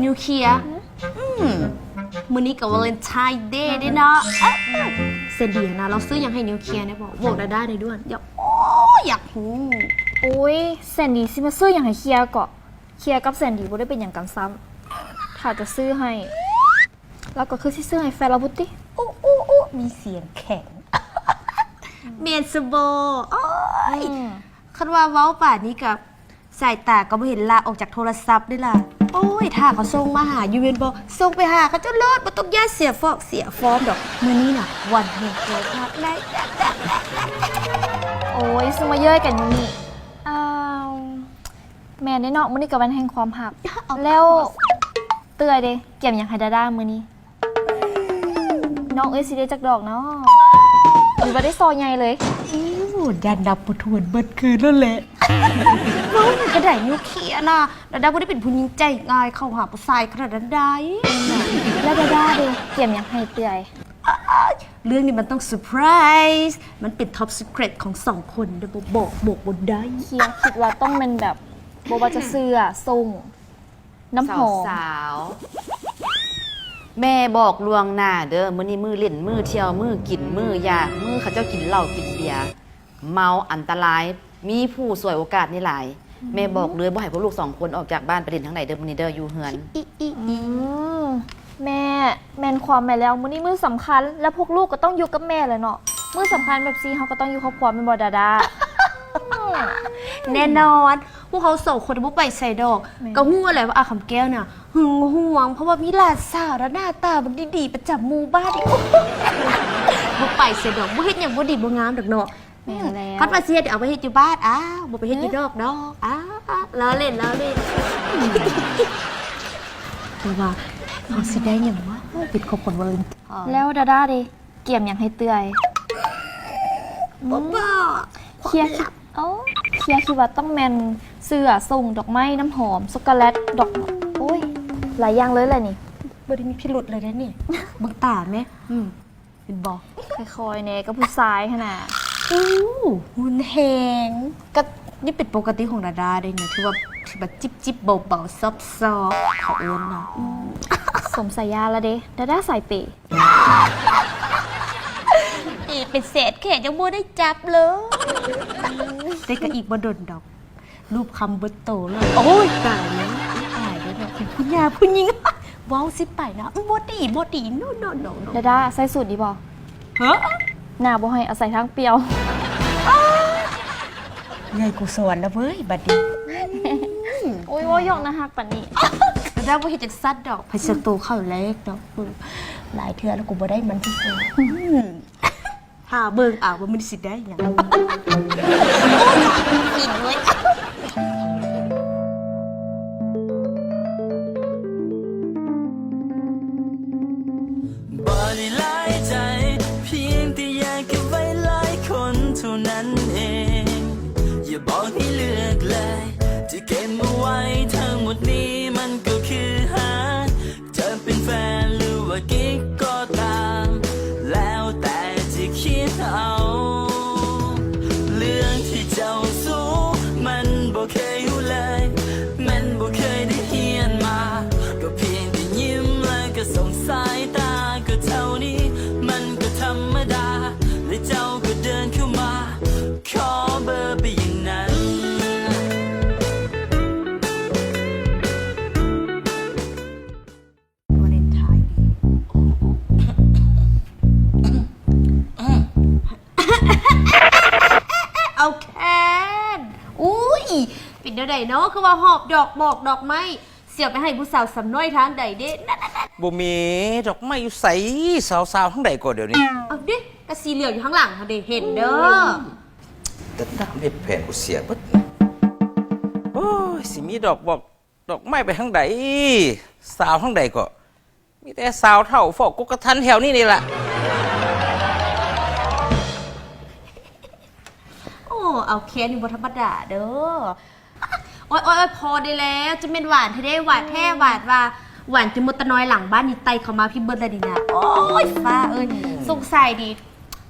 ນິວເຄຍ. ອືມ ມື້ນີ້ກໍວາເລັນທາຍເດເດ້ເນາະ. ເອີ ແຊນດີຫັ້ນນະ ລາວຊື້ຫຍັງໃຫ້ນິວເຄຍແດ່ບໍ? ບອກດາດາໄດ້ດ່ວນ. ຢາກ ໂອ້ ຢາກຮູ້. ໂອ້ຍ ແຊນດີຊິມາຊື້ຫຍັງໃຫ້ເຄຍເກາະ? ເຄຍກັບແຊນດີບໍ່ໄດ້ເປັນຫຍັງກັນຊ້ຳ. ຖ້າຈະຊື້ໃຫ້ ລາວກໍຄືຊິຊື້ໃຫ້ແຟນລາວພຸ້ນຕິ. ໂອ້ ໂອ້ ໂອ້ ມີສຽງແຂງ. ແມ່ນຊະບໍ? ໂອ້ຍ ອືມ ຄັນວ່າເວົ້າປານນີ້ກະ ສາຍຕາກໍບໍ່ເຫັນລະອອກຈາກໂທລະສັບເດ້ລະ. ໂອ້ຍ ຖ້າເຂົາສົ່ງມາຫາຢູ່ແມ່ນບໍ່? ສົ່ງໄປຫາເຂົາເຈົ້າໂລດ ບໍ່ຕ້ອງຢ້ານເສຍຟອກເສຍຟອມດອກ. ມື້ນີ້ນະ ວັນແຫ່ງໂຊຄາໄດ້. ໂອ້ຍ ຊິມາເຍີ້ຍກັນຢູ່ນີ້. ອ້າວ ແມ່ນເດ້ເນາະ ມື້ນີ້ກໍວັນແຫ່ງຄວາມຮັກ. ແລ້ວເອື້ອຍເດ ກຽມຫຍັງໃຫ້ດາດາມື້ນີ້? ນ້ອງເອື້ອຍຊິໄດ້ຈັກດອກເນາະ ຫຼືວ່າໄດ້ຊໍໃຫຍ່ເລີຍ? ໂອ້ ຢ້ານນັບບໍ່ຖ້ວນເບິດຄືນໂລດແຫຼະ. ເວົ້າຫຍັງກະໄດ້ ນິວເຄຍນະ ດາດາບໍ່ໄດ້ເປັນຜູ້ຍິງໃຈງ່າຍ ເຂົ້າຫາຜູ້ຊາຍຂະໜາດນັ້ນໄດ໋. ແລ້ວດາດາເດ ກຽມຫຍັງໃຫ້ເອື້ອຍ? ເລື່ອງນີ້ມັນຕ້ອງເຊີໄພຣສ໌ ມັນເປັນທັອບຊີເຄຣັດຂອງສອງຄົນເດີ ບໍ່ບອກ ບອກບໍ່ໄດ້. ເຄຍຄິດວ່າຕ້ອງແມ່ນແບບ ບໍ່ວ່າຈະເສື້ອ ສົ້ງ ນ້ຳຫອມ. ສາວໆ ແມ່ບອກລ່ວງໜ້າເດີ ມື້ນີ້ມື້ຫຼິ້ນ ມື້ທ່ຽວ ມື້ກິນ ມື້ຢາກ ມື້ເຂົາເຈົ້າກິນເຫຼົ້າກິນເບຍ ເມົາອັນຕະລາຍ ມີຜູ້ສວຍໂອກາດນີ້ຫຼາຍ. ອືມ ແມ່ບອກເລີຍ ບໍ່ໃຫ້ພວກລູກສອງຄົນອອກຈາກບ້ານໄປຫຼິ້ນທາງໃດເດີ ມື້ນີ້ເດີ ຢູ່ເຮືອນ. ອືມ ແມ່ ແມ່ນຄວາມແມ່ແລ້ວ ມື້ນີ້ມື້ສຳຄັນ ແລ້ວພວກລູກກໍຕ້ອງຢູ່ກັບແມ່ແຫຼະເນາະ. ມື້ສຳຄັນແບບຊີ້ ເຮົາກໍຕ້ອງຢູ່ຄອບຄົວແມ່ນບໍ່ດາດາ? ແນ່ນອນ ພວກເຮົາສອງຄົນບໍ່ໄປໃສດອກ. ແມ່ນ ກໍຮູ້ແຫຼະວ່າອາຄຳແກ້ວນະຫຶງຫວງ ເພາະວ່າມີຫຼານສາວໜ້າຕາບັກດີໆປະຈຳໝູ່ບ້ານອີກ. ບໍ່ໄປໃສດອກ ບໍ່ເຮັດຫຍັງບໍ່ດີບໍ່ງາມດອກເນາະ. ແມ່ນແລ້ວ ຄັນວ່າຊິເຮັດ ເອົາໄປເຮັດຢູ່ບ້ານ. ອ້າວ ບໍ່ໄປເຮັດຢູ່ນອກດອກ. ອ້າວ ລໍ້ຫຼິ້ນ ລໍ້ຫຼິ້ນ. ແຕ່ວ່າເຮົາຊິໄດ້ຫຍັງວະ ເປັນຂອງຂວັນວາເລັນທາຍ? ແລ້ວດາດາເດ ກຽມຫຍັງໃຫ້ເອື້ອຍ? ບໍ່ບອກ ຄຽ ເອົ້າ ຄຽຄິດວ່າຕ້ອງແມ່ນເສື້ອ ສົ້ງ ດອກໄມ້ ນ້ຳຫອມ ຊັອກໂກແລັດ ດອກ ໂອ້ຍ ຫຼາຍຢ່າງເລີຍແຫຼະນີ້. ບໍ່ໄດ້ມີພິລຸດເລີຍເດ້ນີ້ ເບິ່ງຕາແມ. ອືມ ເຫັນບໍ່? ຄ່ອຍໆແດ່ກັບຜູ້ຊາຍຫັ້ນນະ. ໂອ້ ຮຸນແຮງ. ກະນີ້ເປັນປົກກະຕິຂອງດາດາເດ້ນີ້ ຖືວ່າ ຖືວ່າຈິບໆເບົາໆ ຊອບໆ ເຂົາເອີ້ນນະ. ອືມ ສົມສາຍາລະເດ້ ດາດາສາຍເປ. ເປເປັນແສນແຂນຍັງບໍ່ໄດ້ຈັບເລີຍ. ແຕ່ກະອີກບໍ່ດົນດອກ ລູບຄຳເບິດໂຕເລີຍ. ໂອ້ຍ ຕາຍແລ້ວ ອາຍເດ້ເນາະ ເປັນຜູ້ຫຍ່າຜູ້ຍິງ ເວົ້າຊິໄປນະ. ບໍ່ດີ ບໍ່ດີ ໂນ ໂນ ໂນ ໂນ. ດາດາໃສ່ສູດນີ້ບໍ່? ເຮີ ໜ້າບໍ່ໃຫ້ ເອົາໃສ່ທາງປ່ຽວ. ເອື້ອຍກູສອນລະເວີຍ ບັດນີ້. ໂອ້ຍ ເວົ້າຢອກໜ້າຮັກປານນີ້. ດາດາບໍ່ເຮັດຈັ່ງຊັ້ນດອກ ໃຜເຊື່ອໂຕເຂົາແລກດອກ. ຫຼາຍເທື່ອແລ້ວກູບໍ່ໄດ້ມັນຊື່ໆ. ຖ້າເບິ່ງເອົາວ່າມັນຊິໄດ້ຫຍັງ. ບໍ່ໄດ້ຫຼາຍໃຈ ພຽງແຕ່ຢາກເກັບໄວ້ຫຼາຍຄົນເທົ່ານັ້ນເອງ. ຢ່າບອກໃຫ້ເລືອກເລີຍ ທີ່ເກັບມາໄວ້ທັງໝົດນີ້ ມັນກໍຄືຫາ ຈະເປັນແຟນຫຼືວ່າກິກກໍຕາມ ແລ້ວແຕ່ຈະຄິດເອົາ. ເລື່ອງທີ່ເຈົ້າຮູ້ ມັນບໍ່ເຄີຍຮູ້ເລີຍ ມັນບໍ່ເຄີຍໄດ້ຮຽນມາ ກໍພຽງແຕ່ຍິ້ມແລ້ວກໍສົ່ງສາຍຕາ ກໍເທົ່ານີ້ ມັນກໍທຳມະດາ ແລະເຈົ້າກໍເດີນເຂົ້າມາ ຂໍເບີໄປຢ່າງນັ້ນ. ວາເລັນທາຍເດ. ເອົາແຄນ ອຸ້ຍ ເປັນແນວໃດເນາະ ຄືວ່າຫອບດອກໝອກດອກໄມ້ ຊິເອົາໄປໃຫ້ຜູ້ສາວສ່ຳນ້ອຍທາງໃດເດ? ນັ້ນໆໆ ບໍ່ມີດອກໄມ້ຢູ່ໃສ? ສາວໆທາງໃດກໍດຽວນີ້? ເອົາເດ ກະສີເຫຼືອງຢູ່ທາງຫຼັງຫັ້ນເດ ເຫັນເດີ. ອືມ ແຕ່ດາເຮັດແຜນກູເສຍເບິດ. ໂອ້ຍ ຊິມີດອກບອກ ດອກໄມ້ໄປທາງໃດ? ສາວທາງໃດກໍ ມີແຕ່ສາວເຖົ້າເຝົ້າກົກກະທັນແຖວນີ້ນີ້ລະ. ໂອ້ ເອົາແຄນນີ້ບໍ່ທຳມະດາເດີ. ໂອ້ຍ ໂອ້ຍ ໂອ້ຍ ພໍໄດ້ແລ້ວ ຈະແມ່ນຫວານແທ້ເດ້ ຫວານແທ້ ຫວານວ່າ ຫວານຈົນມົດຕະນອຍຫຼັງບ້ານນີ້ໄຕ່ເຂົ້າມາພີ້ເບິດແລ້ວນີ້ນະ. ໂອ້ຍ ຟ້າເອີຍ ສົງໄສດີ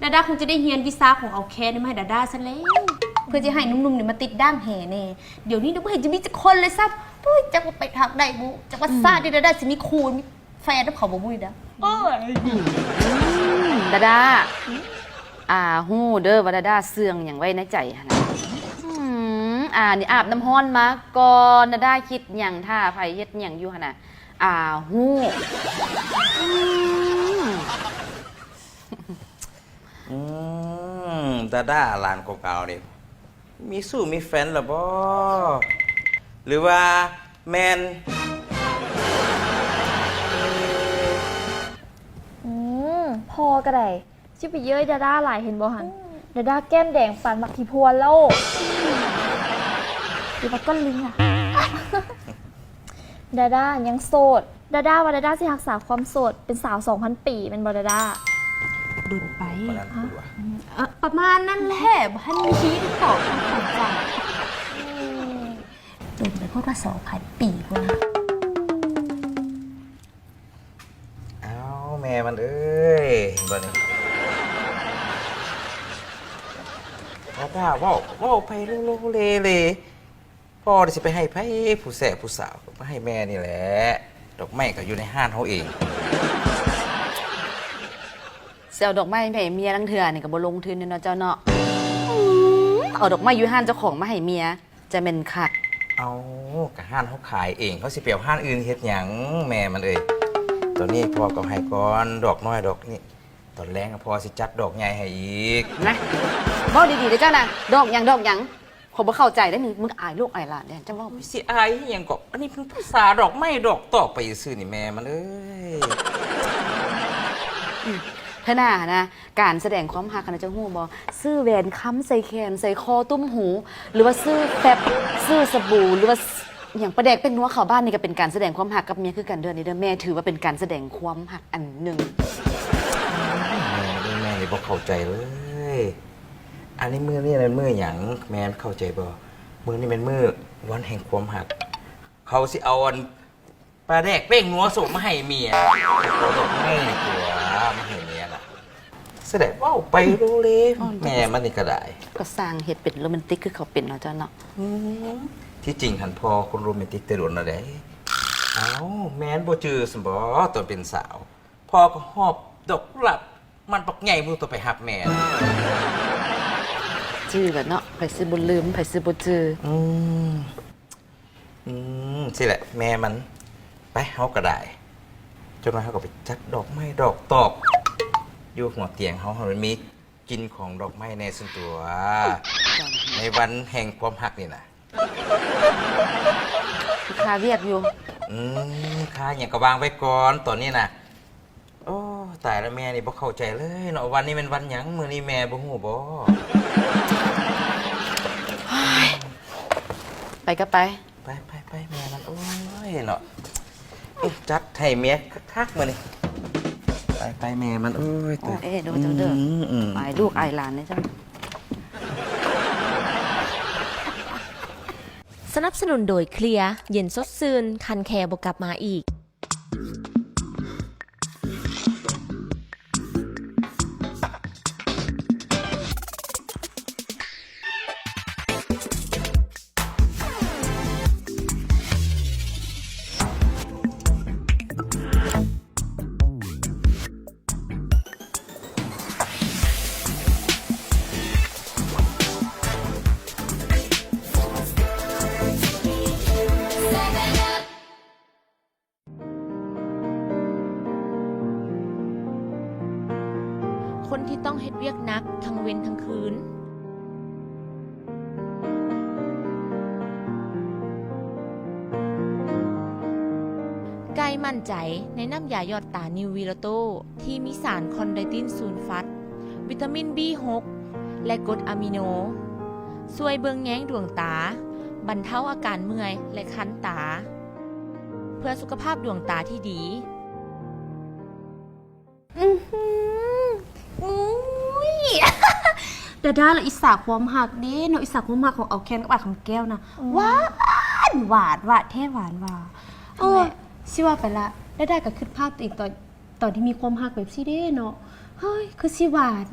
ດາດາຄົງຈະໄດ້ຮຽນວິຊາຂອງເອົາແຄນນີ້ມາໃຫ້ດາດາຊັ້ນແລ້ວ ເພື່ອຈະໃຫ້ໜຸ່ມໆນີ້ມາຕິດດ່າງແຫແດ່. ດຽວນີ້ບໍ່ເຫັນຈະມີຈັກຄົນເລີຍຊ້ຳ ໂອ້ຍ ຈັກວ່າໄປທາງໃດບຸ ຈັກວ່າຊາດນີ້ດາດາຊິມີຄູ່ມີແຟນນຳເຂົາບໍ່ບຸນີ້ນະ. ໂອ້ຍ ອືມ ດາດາ ອືມ ອ່າ ຮູ້ເດີວ່າດາດາເຊື່ອງຫຍັງໄວ້ໃນໃຈຫັ້ນນະ. ອືມ ອ່າ ນີ້ອາບນ້ຳຮ້ອນມາກ່ອນ ດາດາຄິດຫຍັງ ຖ້າໃຜເຮັດຫຍັງຢູ່ຫັ້ນນະ. ອ່າ ຮູ້ ອືມ ອືມ ດາດາຫຼານກົກອາວນີ້ ມີຊູ້ມີແຟນແລ້ວບໍ່ ຫຼືວ່າແມ່ນ? ອືມ ພໍ່ກໍໄດ້ ຊິໄປເຍີ້ຍດາດາຫຼາຍ ເຫັນບໍ່ຫັ້ນ ອືມ ດາດາແກ້ມແດງປານໝາກຂີ້ພວນແລ້ວ ຫຼືວ່າກ້ອນລິງອະ? ດາດາຍັງໂສດ. ດາດາວ່າດາດາຊິຮັກສາຄວາມໂສດເປັນສາວສອງພັນປີ ແມ່ນບໍ່ດາດາ? ດົນໄປ ປານນັ້ນ ຮະ? ເອີ ປະມານນັ້ນແຫຼະ ບໍ່ທັນມີຊີວິດຕໍ່ຄວາມສົນໃຈ. ອືມ ດົນໄປໂພດວ່າສອງພັນປີພຸ້ນນະ. ອ້າວ ແມ່ມັນເອີຍ ເຫັນບໍ່ນີ້ ດາດາເວົ້າ ເວົ້າໄປໂລເລ ພໍ່ນີ້ຊິໄປໃຫ້ໃຜ ຜູ້ແຊະຜູ້ສາວ ກໍໃຫ້ແມ່ນີ້ແຫຼະ ດອກໄມ້ກໍຢູ່ໃນຮ້ານເຮົາເອງ. ຊິເອົາດອກໄມ້ໃຫ້ເມຍລາງເທື່ອນີ້ກໍບໍ່ລົງທຶນເນາະເຈົ້າເນາະ. ອືມ ເອົາດອກໄມ້ຢູ່ຮ້ານເຈົ້າຂອງມາໃຫ້ເມຍ ຈະແມ່ນຄັກ. ເອົາ ກໍຮ້ານເຮົາຂາຍເອງ ເຮົາຊິໄປເອົາຮ້ານອື່ນເຮັດຫຍັງ ແມ່ມັນເອີຍ. ຕອນນີ້ພໍ່ກໍໃຫ້ກ່ອນ ດອກນ້ອຍດອກນີ້ ຕອນແລງພໍ່ຊິຈັດດອກໃຫຍ່ໃຫ້ອີກນະ. ເວົ້າດີໆເດີເຈົ້ານະ ດອກຫຍັງ ດອກຫຍັງ? ຂ້ອຍບໍ່ເຂົ້າໃຈເດ້ນີ້ ມຶງອາຍລູກອາຍຫຼານເດ້ ເຈົ້າເວົ້າ. ໂອ້ຍ ຊິອາຍອີ່ຫຍັງເກາະ ອັນນີ້ເພິ່ນພາສາດອກໄມ້ດອກຕອກໄປຊື່ໆນີ້ ແມ່ມັນເອີຍ. ອືມ ເທື່ອໜ້າຫັ້ນນະ ການສະແດງຄວາມຮັກຫັ້ນນະ ເຈົ້າຮູ້ບໍ່? ຊື້ແຫວນຄຳໃສ່ແຂນ ໃສ່ຄໍ ຕຸ້ມຫູ ຫຼືວ່າຊື້ແຟັບ ຊື້ສະບູ ຫຼືວ່າ ຫຍັງ ປາແດກແປ້ງນົວເຂົ້າບ້ານນີ້ກໍເປັນການສະແດງຄວາມຮັກກັບເມຍຄືກັນເດີນີ້ເດີ. ແມ່ຖືວ່າເປັນການສະແດງຄວາມຮັກອັນໜຶ່ງ. ແມ່ເອີຍ ແມ່ນີ້ບໍ່ເຂົ້າໃຈເລີຍ. ອັນນີ້ມື້ນີ້ແມ່ນມື້ຫຍັງ ແມ່ເຂົ້າໃຈບໍ່? ມື້ນີ້ແມ່ນມື້ວັນແຫ່ງຄວາມຮັກ ເຂົາຊິເອົາອັນປາແດກແປ້ງນົວສົ່ງມາໃຫ້ເມຍ ເອົາດອກໄມ້ຕົວະມາໃຫ້ເມຍນະ. ສະແດງເວົ້າໄປໂລເລ ອືມ ແມ່ມັນນີ້ກໍໄດ້ ກໍຊ່າງເຮັດເປັນໂຣແມນຕິກຄືເຂົາເປັນເນາະເຈົ້າເນາະ. ອືມ ທີ່ຈິງຫັ້ນພໍ່ຄົນໂຣແມນຕິກແຕ່ດົນແລ້ວເດ້. ອ້າວ ແມ່ນບໍ່ຈື່ຊັ້ນບໍ ຕອນເປັນສາວ ພໍ່ກໍຫອບດອກກຸຫຼາບມັນບັກໃຫຍ່ບໍ່ຮູ້ໂຕໄປຮັບແມ່. ຈື່ແລ້ວເນາະ ໃຜຊິບໍ່ລືມ ໃຜຊິບໍ່ຈື່. ອືມ ອືມ ຊີ້ແຫຼະແມ່ມັນ. ໄປ ເຮົາກໍໄດ້ ຈັກໜ່ອຍເຮົາກໍໄປຈັດດອກໄມ້ດອກຕອກຢູ່ຫົວຕຽງເຮົາ ໃຫ້ມັນມີກິ່ນຂອງດອກໄມ້ແດ່ຊັ້ນຕົວະ ໃນວັນແຫ່ງຄວາມຮັກນີ້ນະ. ຄາວຽກຢູ່. ອືມ ຄາຫຍັງກໍວາງໄວ້ກ່ອນຕອນນີ້ນະ. ໂອ້ ຕາຍລະ ແມ່ນີ້ບໍ່ເຂົ້າໃຈເລີຍເນາະ ວັນນີ້ແມ່ນວັນຫຍັງ ມື້ນີ້ແມ່ບໍ່ຮູ້ບໍ? ໄປກໍໄປ ໄປໆໆ ແມ່ມັນ ໂອ້ຍເນາະ ຈັດໃຫ້ເມຍຄັກໆມື້ນີ້. ໄປໆ ແມ່ມັນ ໂອ້ຍ ຕາຍ ເອີ ເດີເຈົ້າເດີ ອືມໆ ອາຍລູກອາຍຫຼານເດ້ເຈົ້າ. ສະໜັບສະໜູນໂດຍ ເຄລຍ ເຢັນສົດຊື່ນ ຄັນແຄບໍ່ກັບມາອີກ. ຄົນທີ່ຕ້ອງເຮັດວຽກໜັກທັງເວັນທັງຄືນ. ໄກ່ໝັ້ນໃຈໃນນ້ຳຢາຢອດຕານິວວີລາໂຕ້ ທີ່ມີສານຄອນໄດຕິນຊູນຟັດ, ວິຕາມິນບີຫົກ ແລະ ກົດອາມິໂນ, ຊ່ວຍເບິ່ງແຍງດວງຕາ, ບັນເທົາອາການເມື່ອຍ ແລະ ຄັນຕາ ເພື່ອສຸຂະພາບດວງຕາທີ່ດີ. ອືຫື ອຸ້ຍ ດາດາລະອິດສາຄວາມຮັກເດ້ເນາະ ອິດສາຄວາມຮັກຂອງອາວແຄນກັບອ້າຍຄຳແກ້ວນະ ອືມ ຫວານ ຫວານ ຫວານແທ້ຫວານວ່າ. ເອີ ຊິວ່າໄປລະ ດາດາກໍຄິດພາບຕົວເອງຕອນ ຕອນທີ່ມີຄວາມຮັກແບບຊີ້ເດ້ເນາະ ເຮີ້ຍ ຄືຊິຫວານ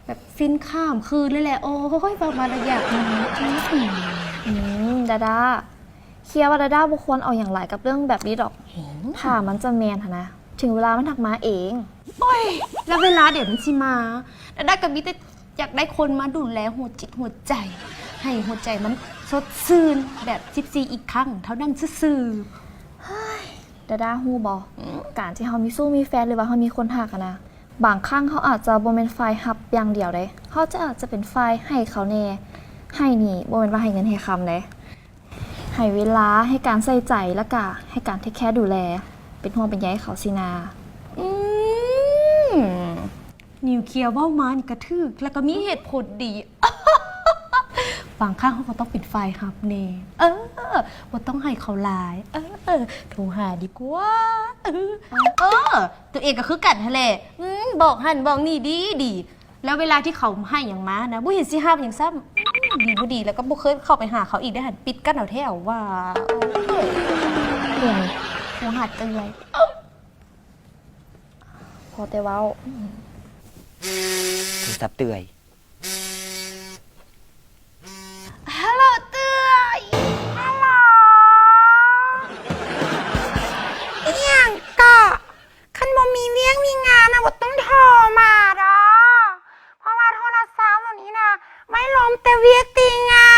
ແບບຟິນຂ້າມຄືນເລີຍແຫຼະ. ໂອ້ຍ ເວົ້າມາລະຢາກ ອືມ ດາດາ ຄິດວ່າດາດາບໍ່ຄວນເອົາຫຍັງຫຼາຍກັບເລື່ອງແບບນີ້ດອກ. ຖ້າມັນຈະແມ່ນຫັ້ນນະ ເຖິງເວລາມັນຮັກມາເອງ. ໂອ້ຍ ແລ້ວເວລາໃດມັນຊິມາ? ດາດາກໍມີແຕ່ຢາກໄດ້ຄົນມາດູແລຫົວຈິດຫົວໃຈ ໃຫ້ຫົວໃຈມັນສົດຊື່ນແບບສິບສີ່ອີກຄັ້ງເທົ່ານັ້ນຊື່ໆ. ເຮີ້ຍ ດາດາຮູ້ບໍ່? ອືມ ການທີ່ເຮົາມີຊູ້ມີແຟນ ຫຼືວ່າເຮົາມີຄົນຮັກຫັ້ນນະ ບາງຄັ້ງເຮົາອາດຈະບໍ່ແມ່ນຝ່າຍຮັບຢ່າງດຽວເດ້ ເຮົາຈະ ອາດຈະເປັນຝ່າຍໃຫ້ເຂົາແດ່. ໃຫ້ນີ້ບໍ່ແມ່ນວ່າໃຫ້ເງິນໃຫ້ຄຳເດ້ ໃຫ້ເວລາ ໃຫ້ການໃສ່ໃຈ ແລ້ວກະໃຫ້ການເທກແຄດູແລ ເປັນຫ່ວງເປັນໃຍເຂົາຊີ້ນາ. ອືມ ນິວເຄຍເວົ້າມານີ້ກະຖືກ ແລ້ວກະມີເຫດຜົນດີ. ບາງຄັ້ງເຮົາກໍຕ້ອງເປັນຝ່າຍຮັບແດ່. ເອີ ບໍ່ຕ້ອງໃຫ້ເຂົາຫຼາຍ. ເອີ ໂທຫາດີກວ່າ. ເອີ ຕົວເອງກໍຄືກັນຫັ້ນແຫຼະ. ອືມ ບອກຫັ້ນບອກນີ້ດີໆ. ແລ້ວເວລາທີ່ເຂົາໃຫ້ຫຍັງມານະ ບໍ່ເຫັນຊິຮັບຫຍັງຊ້ຳ. ອືມ ດີບໍ່ດີ ແລ້ວກໍບໍ່ເຄີຍເຂົ້າໄປຫາເຂົາອີກເດ້ຫັ້ນ. ປິດກັ້ນເອົາແທ້ວ່າ. ໂອ້ຍ ໂທຫາເອື້ອຍ. ພໍແຕ່ເວົ້າ. ໂທລະສັບເອື້ອຍ. ຮັລໂຫຼເອື້ອຍ. ຮັລໂຫຼ. ອີ່ຫຍັງເກາະ? ຄັນບໍ່ມີວຽກມີງານນະ ບໍ່ຕ້ອງໂທມາດອກ ເພາະວ່າໂທລະສັບດຽວນີ້ນະ ໄວ້ລົມແຕ່ວຽກຕິງາ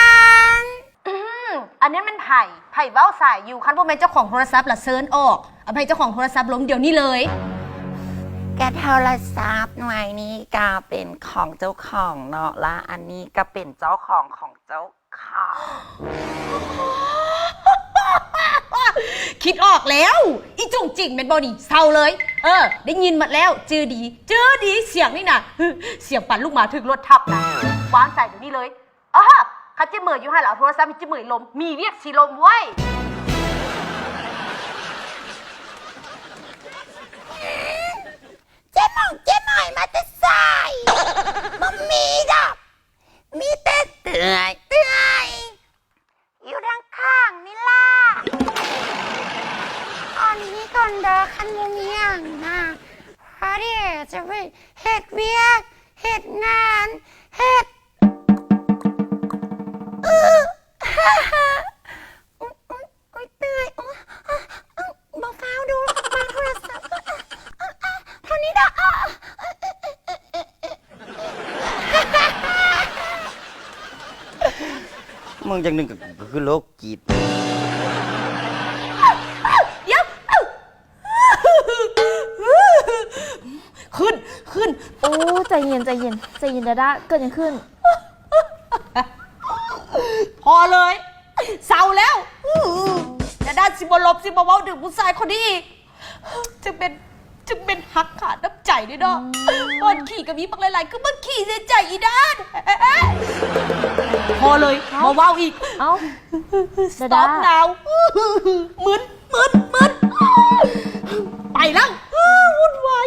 ນ. ອືມ ອັນນັ້ນແມ່ນໃຜ? ໃຜເວົ້າສາຍຢູ່? ຄັນບໍ່ແມ່ນເຈົ້າຂອງໂທລະສັບລະເຊີນອອກ. ເອົາໃຫ້ເຈົ້າຂອງໂທລະສັບລົມດຽວນີ້ເລີຍ. ກະໂທລະສັບໜ່ວຍນີ້ກະເປັນຂອງເຈົ້າຂອງເນາະ ລະອັນນີ້ກະເປັນເຈົ້າຂອງຂອງເຈົ້າ ຄ່ະ. ຄິດອອກແລ້ວ ອີ່ຈຸ້ງຈິ້ງແມ່ນບໍ່ນີ້? ເຊົາເລີຍ. ເອີ ໄດ້ຍິນໝົດແລ້ວ. ຈື່ດີ ຈື່ດີ ສຽງນີ້ນະ ສຽງປານລູກໝາຖືກລົດທັບນະ. ວາງສາຍດຽວນີ້ເລີຍ. ເອີ ຄັນຈິເໝີຍຢູ່ຫັ້ນລະ ເອົາໂທລະສັບໃຫ້ຈິເໝີຍລົມ. ມີວຽກຊິລົມເວີ້ຍ. ເຈໝອງເຈໝອຍມາແຕ່ໃສ? ບໍ່ມີດອກ. ມີແຕ່ເອື້ອຍ ເອື້ອຍ ຢູ່ທາງຂ້າງນີ້ລະ. ອັນນີ້ກ່ອນເດີ ຄັນບໍ່ມີຫຍັງນະ ພໍດີຈະໄປເຮັດວຽກເຮັດງານ ເຮັດ ອື ໂອ້ຍ ໂອ້ຍ ເມື່ອຍ ໂອ້ຍ ບໍ່ຟ້າວດູ ວາງໂທລະສັບ ເທົ່ານີ້ດອກ. ມຶງຈັ່ງໜຶ່ງກໍຄືໂລກຈິດ. ດຽວ ຂຶ້ນ ຂຶ້ນ. ໂອ້ ໃຈເຢັນ ໃຈເຢັນ ໃຈເຢັນ ດາດາ ເກີດຫຍັງຂຶ້ນ? ພໍເລີຍ ເຊົາແລ້ວ. ດາດາຊິບໍ່ລົມ ຊິບໍ່ເວົ້າເຖິງຜູ້ຊາຍຄົນນີ້ອີກ. ຈັ່ງເປັນ ຈັ່ງເປັນຫັກຂາດນ້ຳໃຈເດ້ເນາະ. ອືມ ບ່ອນຂີ້ກໍມີບັກຫຼາຍໆ ຄືມາຂີ້ໃສ່ໃຈອີ່ດາດ. ພໍເລີຍ ເອົ້າ ບໍ່ເວົ້າອີກ. ເອົ້າ ສະຕັອບ ດາດາ ນາວ ມຶນ ມຶນ ມຶນ ໄປແລ້ວ. ວຸ່ນວາຍ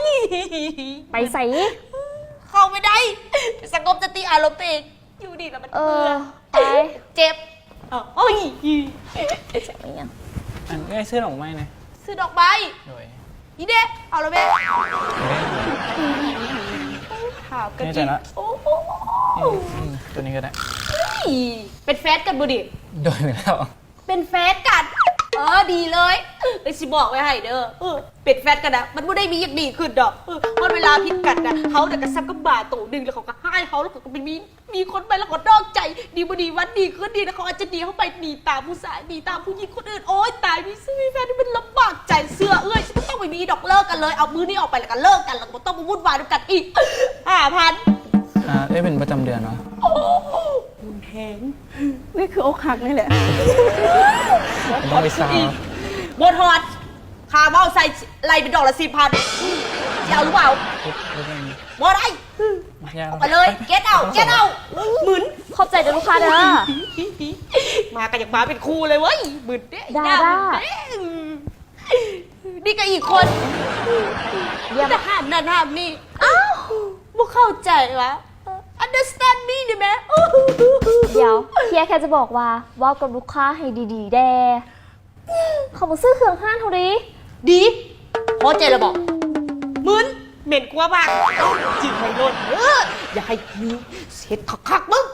ໄປໃສ? ເຂົ້າໄປໃດ ສະຫງົບສະຕິອາລົມຕົວເອງ. ຢູ່ດີແລ້ວມັນ ເອີ ເມື່ອຍ ໄປ ເຈັບ. ໂອ້ຍ ເຈັບອີ່ຫຍັງ? ອັນເອື້ອຍຊື້ດອກໄມ້ນະ. ຊື້ດອກໄມ້? ໂດຍ. ນີ້ເດ້ ເອົາລະແມ່. ຖາມກັນອີກ. ໂອ້ໂຫ ອືມ ຕົວນີ້ກໍໄດ້. ເຮີ້ຍ ເປັນແຟນກັນບໍ່ນີ້? ໂດຍແລ້ວ. ເປັນແຟນກັນ. ເອີ ດີເລີຍ. ເອີ ຊິບອກໄວ້ໃຫ້ເດີ ເອີ ເປັນແຟນກັນນະ ມັນບໍ່ໄດ້ມີຫຍັງດີຂຶ້ນດອກ. ເອີ ຮອດເວລາຜິດກັນນະ ເຮົານະກໍສ່ຳກັບໝາໂຕໜຶ່ງ ແລ້ວເຂົາກໍຮ້າຍເຮົາ ແລ້ວເຂົາກໍໄປມີ ມີຄົນໃໝ່ ແລ້ວເຂົານອກໃຈ. ດີບໍ່ດີ ວັນດີຄືນດີນະ ເຂົາອາດຈະໜີເຮົາໄປ ໜີຕາມຜູ້ຊາຍ ໜີຕາມຜູ້ຍິງຄົນອື່ນ. ໂອ້ຍ ຕາຍ ມີຊື່ມີແຟນນີ້ມັນລຳບາກໃຈ. ເຊື່ອເອື້ອຍ ຊິບໍ່ຕ້ອງໄປມີດອກ. ເລີກກັນເລີຍ. ເອົາມື້ນີ້ອອກໄປ ແລ້ວກໍເລີກກັນ ແລ້ວກໍບໍ່ຕ້ອງມາວຸ່ນວາຍນຳກັນອີກ. ຫ້າພັນ. ອ່າ ເອື້ອຍເປັນປະຈຳເດືອນຫວາ? ໂອ້ ຮຸນແຮງ. ນີ້ຄືອົກຫັກນີ້ແຫຼະ. ບໍ່ທອດຄືອີກ. ບໍ່ທອດ. ຄ່າເວົ້າໃສ່ໄລ່ເປັນດອກລະສິບພັນ. ຊິເອົາຫຼືບໍ່ເອົາ? ບໍ່ໄດ້. ອອກໄປເລີຍ. Get out, get out. ມຶນ. ຂອບໃຈເດີລູກຄ້າເດີ. ມາກໍຢາກມາເປັນຄູ່ເລີຍເວີ້ຍ. ມຶນເດ້ ດາດາ ອີ່ໜ້າ. ນີ້ກໍອີກຄົນ. ຢ່າມາຫ້າມນັ້ນຫ້າມນີ້. ອ້າວ ບໍ່ເຂົ້າໃຈຫວາ? Understand me ນີ້ແມ. ດຽວ ເຄຍແຄ່ຈະບອກວ່າ ເວົ້າກັບລູກຄ້າໃຫ້ດີໆແດ່. ເຂົາບໍ່ຊື້ເຄື່ອງຮ້ານເຮົາເດ້. ດີ ພໍໃຈແລ້ວບໍ? ມຶນ ເໝັນກົວບາກ. ຈິງໄພໂລດ. ເອີ ຢ່າໃຫ້ມີເຮັດຄັກໆ ມຶງ.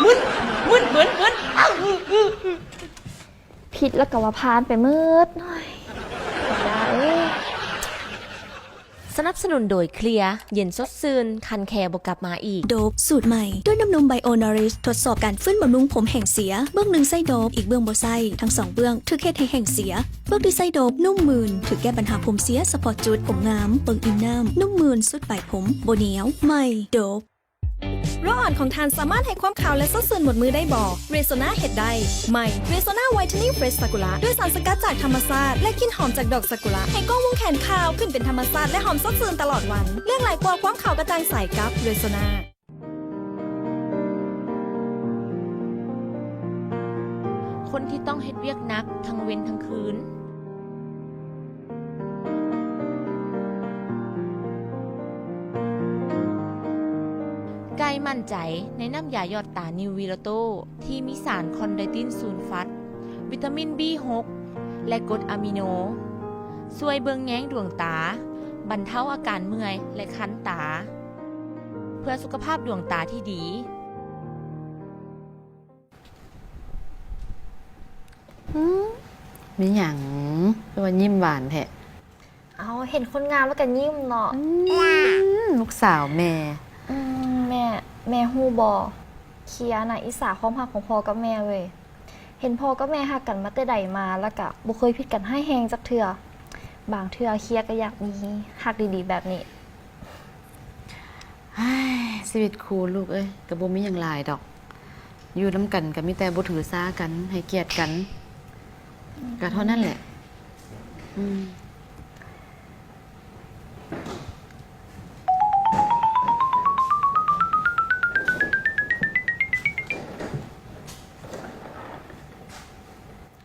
ມຶນ ມຶນ ມຶນ ມຶນ. ຜິດແລ້ວກໍວ່າຜ່ານໄປໝົດ. ໂອ້ຍ ບັກດາເອີຍ. ສະໜັບສະໜູນໂດຍ ເຄລຍ ເຢັນສົດຊື່ນ ຄັນແຂ້ບໍ່ກັບມາອີກ. ໂດບສູດໃໝ່ ດ້ວຍນ້ຳນົມ Bio Nourish ທົດສອບການຟື້ນບຳລຸງຜົມແຫ້ງເສຍ, ເບື້ອງໜຶ່ງໃຊ້ໂດບ, ອີກເບື້ອງບໍ່ໃຊ້. ທັງສອງເບື້ອງຖືກເຮັດໃຫ້ແຫ້ງເສຍ. ເບື້ອງທີ່ໃຊ້ໂດບນຸ້ມມື່ນ, ຖືກແກ້ບັນຫາຜົມເສຍສະເພາະຈຸດ, ຜົມງາມ, ເບິ່ງອີ່ມນ້ຳ, ນຸ້ມມື່ນ, ຊຸດປາຍຜົມ, ບໍ່ໜຽວ. ໃໝ່ ໂດບ. ໂລອ່ອນຂອງທ່ານສາມາດໃຫ້ຄວາມຂາວ ແລະ ສົດຊື່ນໝົດມື້ໄດ້ບໍ່? Rexona ເຮັດໄດ້. ໃໝ່ Rexona Whitening Fresh Sakura ດ້ວຍສານສະກັດຈາກທຳມະຊາດ ແລະ ກິ່ນຫອມຈາກດອກຊາກຸຣະ ໃຫ້ກ້ອງວົງແຂນຂາວຂຶ້ນເປັນທຳມະຊາດ ແລະ ຫອມສົດຊື່ນຕະຫຼອດວັນ. ເລືອກຫຼາຍກວ່າ ຄວາມຂາວກະຈ່າງໃສກັບ Rexona. ຄົນທີ່ຕ້ອງເຮັດວຽກໜັກທັງເວັນທັງຄືນ ໄກ່ໝັ້ນໃຈໃນນ້ຳຢາຢອດຕາ New Virato ທີ່ມີສານຄອນໄດຕິນຊູນຟັດ, ວິຕາມິນ ບີຫົກ ແລະ ກົດອາມິໂນ ຊ່ວຍເບິ່ງແຍງດວງຕາ, ບັນເທົາອາການເມື່ອຍ ແລະ ຄັນຕາ ເພື່ອສຸຂະພາບດວງຕາທີ່ດີ. ຫືມ ມີຫຍັງ ຄືວ່າຍິ້ມຫວານແທ້? ເອົາ ເຫັນຄົນງາມແລ້ວກໍຍິ້ມເນາະ. ອືມ ລູກສາວແມ່. ອືມ ແມ່ ແມ່ຮູ້ບໍ່? ເຄຍນະ ອິດສາຄວາມຮັກຂອງພໍ່ກັບແມ່ເວີຍ. ເຫັນພໍ່ກັບແມ່ຮັກກັນມາແຕ່ໃດມາ ແລ້ວກະບໍ່ເຄີຍຜິດກັນຮ້າຍແຮງຈັກເທື່ອ. ບາງເທື່ອເຄຍກໍຢາກມີຮັກດີໆແບບນີ້. ເຮີ້ຍ ຊີວິດຄູ່ລູກເອີຍ ກໍບໍ່ມີຫຍັງຫຼາຍດອກ. ຢູ່ນຳກັນກໍມີແຕ່ບໍ່ຖືສາກັນ ໃຫ້ກຽດກັນ ກໍເທົ່ານັ້ນແຫຼະ. ອືມ.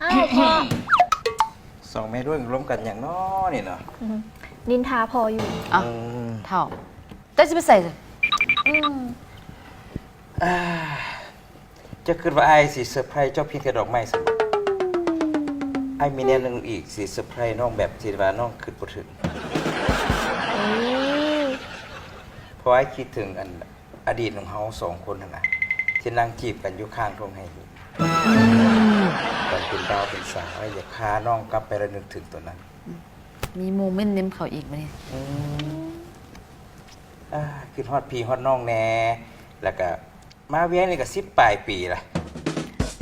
ອ້າວ ພໍ່ ສອງແມ່ລູກລົມກັນຫຍັງນໍນີ້ເນາະ? ອືມ ນິນທາພໍ່ຢູ່. ເອົ້າ ອືມ ເຖົ້າ ເຈົ້າຊິໄປໃສ? ອືມ ອ່າ ເຈົ້າຄິດວ່າອ້າຍຊິເຊີໄພຣສ໌ເຈົ້າພຽງແຕ່ດອກໄມ້ຊັ້ນບໍ? ອ້າຍມີແນວໜຶ່ງອີກ ຊິເຊີໄພຣສ໌ນ້ອງແບບທີ່ວ່ານ້ອງຄິດບໍ່ເຖິງ. ໂອ້ ເພາະອ້າຍຄິດເຖິງອັນ ອະດີດຂອງເຮົາສອງຄົນຫັ້ນນະ ທີ່ນັ່ງຈີບກັນຢູ່ຂ້າງທົ່ງໄຮ່ຫີນ ອືມ ຕອນເປັນບ່າວເປັນສາວ. ອ້າຍຢາກພານ້ອງກັບໄປລະນຶກເຖິງຕອນນັ້ນ. ອືມ ມີໂມເມັນເນມເຂົ້າອີກບາດນີ້. ອືມ ອ່າ ຄິດຮອດພີ່ຮອດນ້ອງແດ່ ແລ້ວກະມາວຽງນີ້ກະສິບປາຍປີລະ.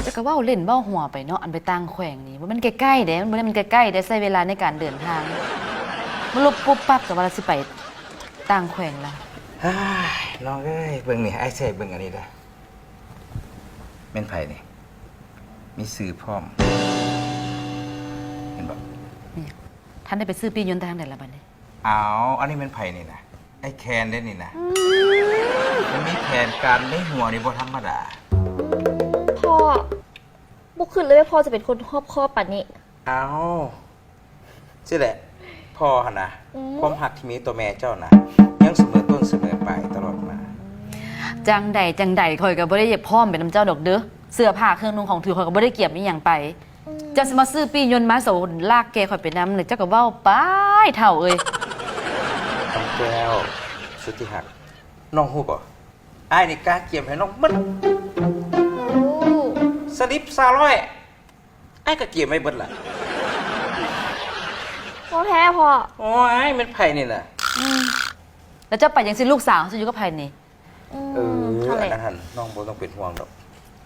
ເຈົ້າກະເວົ້າເລ່ນເວົ້າຫົວໄປເນາະ. ອັນໄປຕ່າງແຂວງນີ້ ບໍ່ແມ່ນໃກ້ໆເດ້ ມັນບໍ່ໄດ້ແມ່ນໃກ້ໆເດ້ ໃຊ້ເວລາໃນການເດີນທາງ ມາລົບປຸບປັບກະວ່າລະຊິໄປ ຕ່າງແຂວງລະ. ເຮີ້ຍ ນ້ອງເອີຍ ເບິ່ງນີ້ ອ້າຍຊິໃຫ້ເບິ່ງອັນນີ້ເດີ. ແມ່ນໃຜນີ້? ມີຊື່ພ້ອມ ເຫັນບໍ່? ແມ່ນຫຍັງ? ທ່ານໄດ້ໄປຊື້ປີ້ຍົນແຕ່ທາງໃດລະບາດນີ້? ອ້າວ ອັນນີ້ແມ່ນໃຜນີ້ນະ? ອ້າຍແຄນເດ້ນີ້ນະ. ອືມ ມັນມີແຜນການໃນຫົວນີ້ບໍ່ທຳມະດາ. ອືມ ພໍ່ ບໍ່ຄິດເລີຍວ່າພໍ່ຈະເປັນຄົນຮອບຄອບປານນີ້. ອ້າວ ຊີ້ແຫຼະ ພໍ່ຫັ້ນນະ ອືມ ຄວາມຮັກທີ່ມີຕໍ່ແມ່ເຈົ້ານະ ຍັງສະເໝີຕົ້ນສະເໝີປາຍຕະຫຼອດມາ. ຈັ່ງໃດຈັ່ງໃດ ຂ້ອຍກໍບໍ່ໄດ້ຢາກພ້ອມໄປນຳເຈົ້າດອກເດີ. ເສື້ອຜ້າເຄື່ອງນຸ່ງຂອງຖືຂ້ອຍກໍບໍ່ໄດ້ກຽມອີ່ຫຍັງໄປ. ອືມ ເຈົ້າຊິມາຊື້ປີ້ຍົນມາໂສລາກແກ່ຂ້ອຍໄປນຳ ແລ້ວເຈົ້າກໍເວົ້າໄປ ເຖົ້າເອີຍ. ຄຳແກ້ວ ສຸດທີ່ຮັກ ນ້ອງຮູ້ບໍ່? ອ້າຍນີ້ກາກຽມໃຫ້ນ້ອງໝົດ. ໂອ້ ສະລິບສາມຮ້ອຍ ອ້າຍກໍກຽມໄວ້ເບິດລະ. ບໍ່ແທ້ພໍ່. ໂອ້ຍ ແມ່ນໃຜນີ້ນະ? ອືມ ແລ້ວເຈົ້າໄປຈັ່ງຊີ້ ລູກສາວເຮົາຊິຢູ່ກັບໃຜນີ້? ອືມ ເອີ ຫັ້ນແຫຼະ ອັນນັ້ນຫັ້ນ ນ້ອງບໍ່ຕ້ອງເປັນຫ່ວງດອກ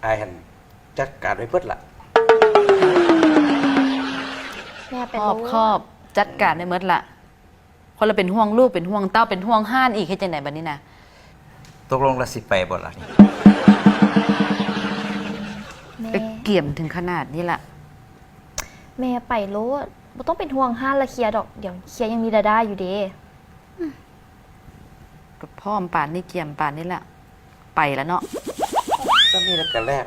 ອ້າຍຫັ້ນຈັດການໄວ້ເບິດລະ. ແມ່ໄປ ຮອບຄອບ ໂລດ ຈັດການໄວ້ເບິດລະ. ຄົນລະເປັນຫ່ວງລູກ ເປັນຫ່ວງເຕົ້າ ເປັນຫ່ວງຮ້ານອີກ ເຮັດຈັ່ງໃດບາດນີ້ນະ? ຕົກລົງລະຊິໄປບໍ່ລະນີ້? ແມ່ ກຽມເຖິງຂະໜາດນີ້ລະ. ແມ່ໄປໂລດ ບໍ່ຕ້ອງເປັນຫ່ວງຮ້ານລະເຄຍດອກ ດຽວເຄຍຍັງມີລາຍໄດ້ຢູ່ເດ. ອືມ ກໍພ້ອມປານນີ້ ກຽມປານນີ້ລະ ໄປລະເນາະ. ກໍມີແລ້ວກໍແລ້ວ.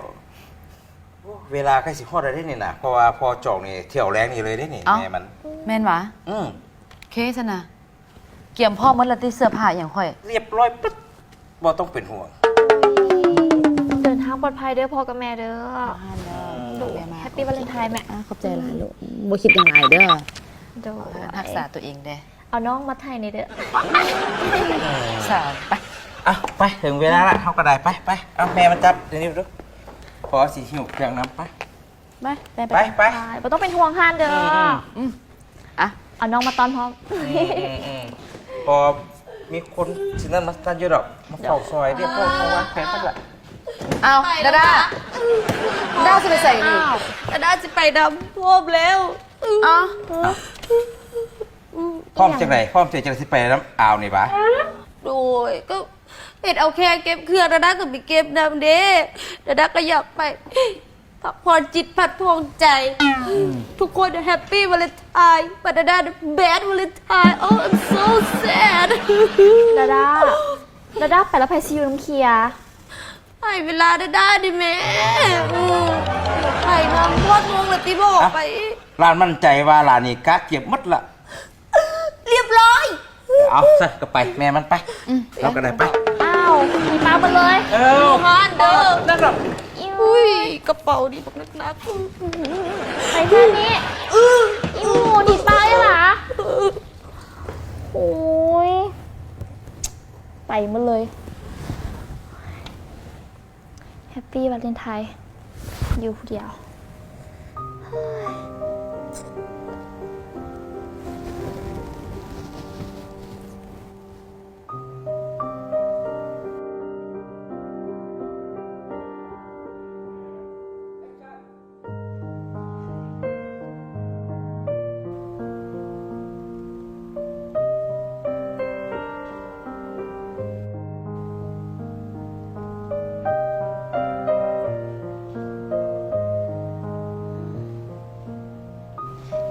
ໂອ້ ເວລາໃກ້ຊິຮອດແລ້ວເດ້ນີ້ນະ ເພາະວ່າພໍ່ຈອງນີ້ ຖ້ຽວແລງນີ້ເລີຍເດ້ນີ້. ເອົ້າ ແມ່ມັນ ແມ່ນຫວາ? ອືມ ເຄຊັ້ນນະ ກຽມພ້ອມໝົດລະຕິ ເສື້ອຜ້າຫຍັງຂ້ອຍ? ລຽບຮ້ອຍປຶດ ບໍ່ຕ້ອງເປັນຫ່ວງ. ເດີນທາງປອດໄພເດີພໍ່ກັບແມ່ເດີ. ອືມ ແຮບປີ້ວາເລັນທາຍແມ່. ອາ ຂອບໃຈຫຼາຍລູກ ບໍ່ຄິດຫຍັງຫຼາຍເດີ. ໂດຍ ຮັກສາຕົວເອງແດ່. ເອົານ້ອງມາໄຖ່ແດ່ເດີ. ສາວ ໄປ ເອົາ ໄປ ເຖິງເວລາລະ ເຮົາກໍໄດ້ ໄປ ໄປ ເອົາແມ່ມາຈັບດຽວນີ້ດູ ພໍ່ຊິຫິ້ວເຄື່ອງນຳ ໄປ. ໄປ ໄປ ໄປ ໄປ ບໍ່ຕ້ອງເປັນຫ່ວງຮ້ານເດີ. ອືມໆ ອືມ ອ່ະ ເອົານ້ອງມາຕ້ອນພ້ອມ. ອືມໆ ພໍມີຄົນຊິນັ້ນມາຕັດຢູ່ດອກ ມາເຝົ້າຊອຍ ຮຽບຮ້ອຍ ເພາະວ່າແຂວນເພິ່ນລະ. ອ້າວ ດາດາ ດາດາຊິໄປໃສນີ້? ດາດາຊິໄປນຳພ້ອມແລ້ວ. ອ້າວ ພ້ອມຈັ່ງໃດ? ພ້ອມຈັ່ງ ຈັ່ງຊິໄປນຳອາວນີ້ຫວາ? ໂດຍ ກໍເຮັດເອົາແຂກເກັບເຄື່ອງ ດາດາກໍໄປເກັບນຳເດ້. ດາດາກໍຢາກໄປ ພັກຜ່ອນຈິດພັກຜ່ອນໃຈ. ອືມ ທຸກຄົນແຮບປີ້ວາເລັນທາຍ ບັດດາດາແບດວາເລັນທາຍ. Oh, I'm so sad. ດາດາ ດາດາໄປແລ້ວໃຜຊິຢູ່ນຳເຄຍ? ໃຫ້ເວລາດາດາເດ້ແມ່. ອືມ ໄປນຳ ຮອດໂມງແລ້ວຕິ ບໍ່ອອກໄປ. ຫຼານໝັ້ນໃຈວ່າຫຼານນີ້ກະກຽມໝົດລະ. ຮຽບຮ້ອຍ. ເອົາຊະ ກໍໄປ ແມ່ມັນໄປ. ອືມ ເຮົາກໍໄດ້ໄປ. ອ້າວ ມີປ້າໝົດເລີຍ. ເອີ ມີຮ້ານເດີ ນັ້ນລະ. ອຸ້ຍ ກະເປົານີ້ບັກໜັກໆ. ໄປທາງນີ້. ອີ່ໝູ່ ໜີປ້າເອີຍຫວາ? ໂອ້ຍ ໄປໝົດເລີຍ. ແຮບປີ້ວາເລັນທາຍ ຢູ່ຜູ້ດຽວ.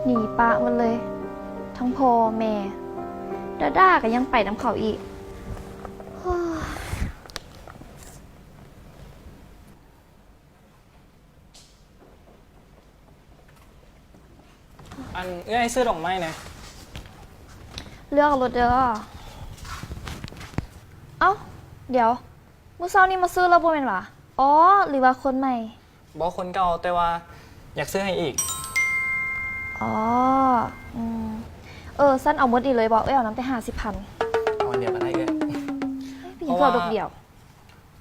ໜີປະໝົດເລີຍ ທັງພໍ່ແມ່ ດາດາກໍຍັງໄປນຳເຂົາອີກ. ອັນ ເອື້ອຍຊື້ດອກໄມ້ແດ່. ເລືອກເອົາໂລດເດີ. ເອົ້າ ດຽວ ມື້ເຊົ້ານີ້ມາຊື້ແລ້ວບໍ່ແມ່ນຫວາ? ອໍ ຫຼືວ່າຄົນໃໝ່? ບໍ່ ຄົນເກົ່າ ແຕ່ວ່າຢາກຊື້ໃຫ້ອີກ. ອໍ ອືມ ເອີ ຊັ້ນເອົາໝົດນີ້ເລີຍບໍ? ເອື້ອຍເອົານຳແຕ່ຫ້າສິບພັນ. ເອົາອັນດຽວກໍໄດ້ເອື້ອຍ. ເປັນຫຍັງຄືເອົາດອກດຽວ?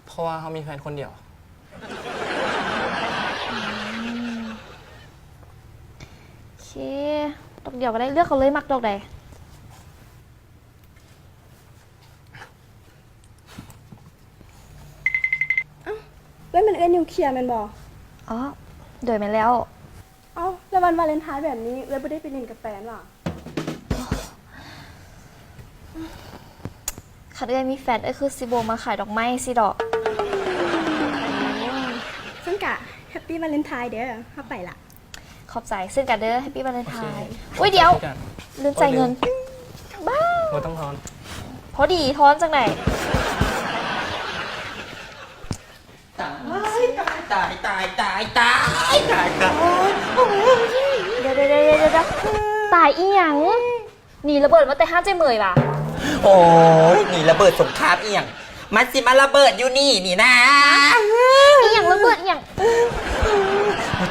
ເພາະວ່າເຮົາມີແຟນຄົນດຽວ. ອືມ ໂອເຄ ດອກດຽວກໍໄດ້ ເລືອກເອົາເລີຍ ມັກດອກໃດ? ອ້າວ ເອື້ອຍແມ່ນເອື້ອຍນິວເຄຍແມ່ນບໍ່? ອໍ ໂດຍ ແມ່ນແລ້ວ. ເອົ້າ ແລ້ວວັນວາເລັນທາຍແບບນີ້ ເອື້ອຍບໍ່ໄດ້ໄປຫຼິ້ນກັບແຟນຫວາ? ຄັນເອື້ອຍມີແຟນ ເອື້ອຍຄືຊິບໍ່ມາຂາຍດອກໄມ້ຊີ້ດອກ. ຊັ້ນກະ Happy Valentine ເດີ ເຮົາໄປລະ. ຂອບໃຈ ເຊັ່ນກັນເດີ Happy Valentine. ໂອເຄ ອຸ້ຍ ດຽວ ຂໍໃຈຄືກັນ ລືມຈ່າຍເງິນ. ໂອ້ຍ ລືມ ບ້າ ບໍ່ຕ້ອງທອນ. ພໍດີ ທອນຈັ່ງໃດ? ຕາຍ ຕາຍ ຕາຍ. ດຽວ ດຽວ ຕາຍອີ່ຫຍັງ? ໜີລະເບີດມາແຕ່ຮ້ານເຈ້ເໝີຍຫວາ? ໂອ້ຍ ໜີລະເບີດສົງຄາມອີ່ຫຍັງ? ມັນຊິມາລະເບີດຢູ່ນີ້ນີ້ນາ. ອີ່ຫຍັງລະເບີດອີ່ຫຍັງ?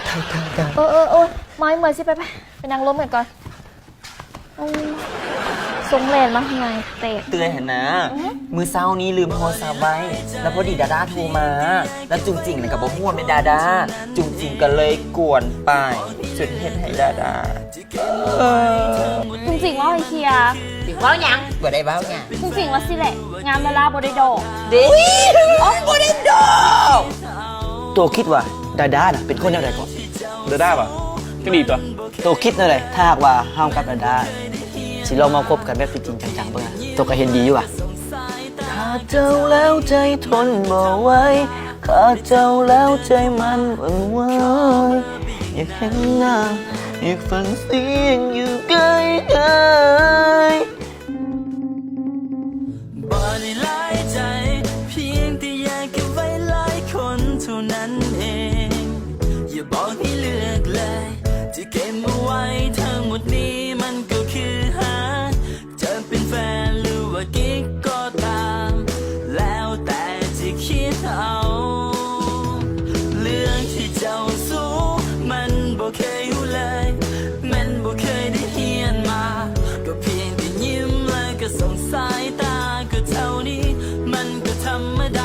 ຕາຍ ຕາຍ ຕາຍ. ເອີ ເອີ ໂອ້ຍ ເມົາອີ່ເໝີຍ ຊິໄປ ໄປ ໄປນັ່ງລົມກັນກ່ອນ. ໂອ້ ຊົງແລ່ນມາເຫື່ອແຕກ. ເຕືອຍຫັ້ນນາ ອືຮຶ ມື້ເຊົ້ານີ້ລືມໂທລະສັບໄວ້ ແລ້ວພໍດີດາດາໂທມາ ແລ້ວຈຸງຈິງນັ້ນກໍບໍ່ຮູ້ວ່າແມ່ນດາດາ ຈຸງຈິງກໍເລີຍກວນໄປ ຈົນເຮັດໃຫ້ດາດາ ເອີ ຈຸງຈິງເວົ້າໃຫ້ເຄຍ. ເວົ້າຫຍັງ? ບໍ່ໄດ້ເວົ້າຫຍັງ. ຈຸງຈິງວ່າຊີ້ແຫຼະ ງາມດາດາບໍ່ໄດ້ດອກ. ເດ້ ໂອ້ຍ ບໍ່ໄດ້ດອກ. ໂຕຄິດວ່າດາດານະເປັນຄົນແນວໃດເກາະ? ດາດາຫວາ? ກໍດີຕົວະ. ໂຕຄິດແນວໃດ ຖ້າຫາກວ່າເຮົາກັບດາດາຊິລອງມາຄົບກັນແບບຈິງໆຈັງໆເບິ່ງນະ ໂຕກໍເຫັນດີຢູ່ຫວາ? ຂາດເຈົ້າແລ້ວໃຈທົນບໍ່ໄຫວ ຂາດເຈົ້າແລ້ວໃຈມັນຫວັ່ນໄຫວ ຢາກເຫັນໜ້າ ຢາກຟັງສຽງຢູ່ໃກ້ໆ. ບໍ່ໄດ້ຫຼາຍໃຈ ພຽງແຕ່ຢາກເກັບໄວ້ຫຼາຍຄົນເທົ່ານັ້ນເອງ ຢ່າບອກໃຫ້ເລືອກເລີຍ ຈະເກັບເອົາໄວ້ທັງໝົດນີ້ ມັນກໍຄືຫາກຈະເປັນແຟນ ຫຼືວ່າກິກກໍຕາມ ແລ້ວແຕ່ຈະຄິດເອົາ. ເລື່ອງທີ່ເຈົ້າຮູ້ ມັນບໍ່ເຄີຍຮູ້ເລີຍ ແມ່ນບໍ່ເຄີຍໄດ້ຮຽນມາ ກໍພຽງແຕ່ຍິ້ມ ແລ້ວກໍສົ່ງສາຍຕາ ກໍເທົ່ານີ້ ມັນກໍທຳມະດາ.